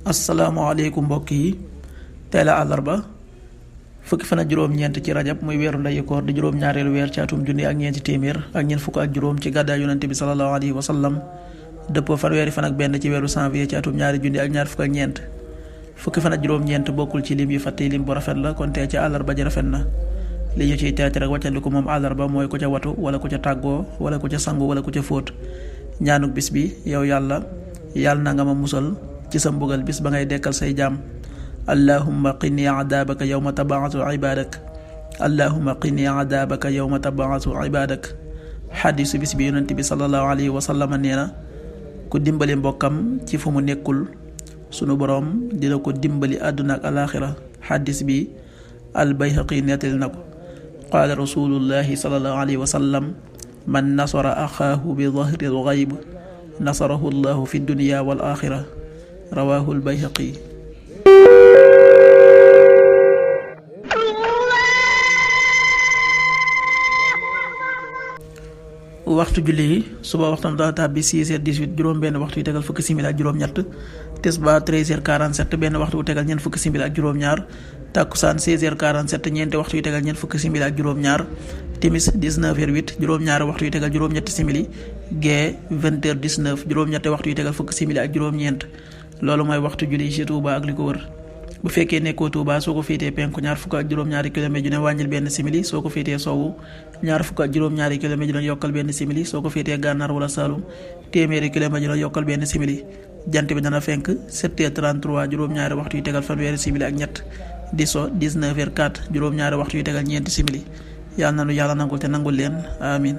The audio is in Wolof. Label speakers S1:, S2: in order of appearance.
S1: asalaamaaleykum mbokk yi tey la àllarba fukki fan ak juróom-ñeent ci rajab muy weeru ndeyu koor di juróom-ñaareelu weer ci atum junni ak ñeenti téeméer ak ñeent fukk ak juróom ci gàddaay yonante bi sallallahu alayhi wa sallam dëppoo fanweeri fan ak benn ci weeru janvier ci atum ñaari junni ak ñaar fukk ak ñeent fukki fan ak juróom-ñeent bokkul ci lim yu fàtte lim bu rafet la kon tey ci àllarba ji rafet na li ñu ciy teet rek wàccandiku moom àllarba mooy ku ca watu wala ku ca tàggoo wala ku ca sangu wala ku ca fóot ñaanuk bis bi yow yàlla na nga ma musal ci sa mbugal bis ba ngay dekkal say jaam allahumma qini adaabaka yawma tabaatu ibadak allahumma qini adaabaka yawma tabaatu ibadak xadiisu bis bi yonent bi sallallahu alayhi wa sallam nee na ku dimbali mbokkam ci fu mu nekkul sunu boroom dina ko dimbali àdduna ak alaaxira xadiis bi albayhaqi nettali na ko qaala rasulullahi sallallahu alayhi wa sallam man nasara axaahu bi dahri lgayb nasarahu llahu fi dunya wal axira rawaahu albayhaqi. waxtu julli yi suba waxtam daa tàbbi 6h18 juróom benn waxtu yu tegal fukki simili ak juróom-ñett tisbaar 13h47 benn waxtu yu tegal ñeent fukki simili ak juróom-ñaar takkusaan 16h47 ñeenti waxtu yu tegal ñeent fukki simili ak juróom-ñaar timis 19h08 juróom-ñaari waxtu yu tegal juróom-ñetti simili gee 20h19 juróom-ñetti waxtu yu tegal fukki simili ak juróom-ñeent loolu mooy waxtu julli ci Touba ak li ko wër. bu fekkee nekkoo Touba soo ko féetee penku ñaar fukk ak juróom-ñaari kilomètre ju ne wàññil benn simili soo ko féetee sowwu ñaar fukk ak juróom-ñaari kilomètre ju ne yokkal benn simili soo ko féetee gànnaar wala Saalum téeméeri kilomètre ju ne yokkal benn simili jant bi dana fenk 7h33 juróom-ñaari waxtu yu tegal fanweeri simili ak ñett di so 19h04 juróom-ñaari waxtu yu tegal ñeenti simili yàlla na nu yàlla nangul te nangul leen amin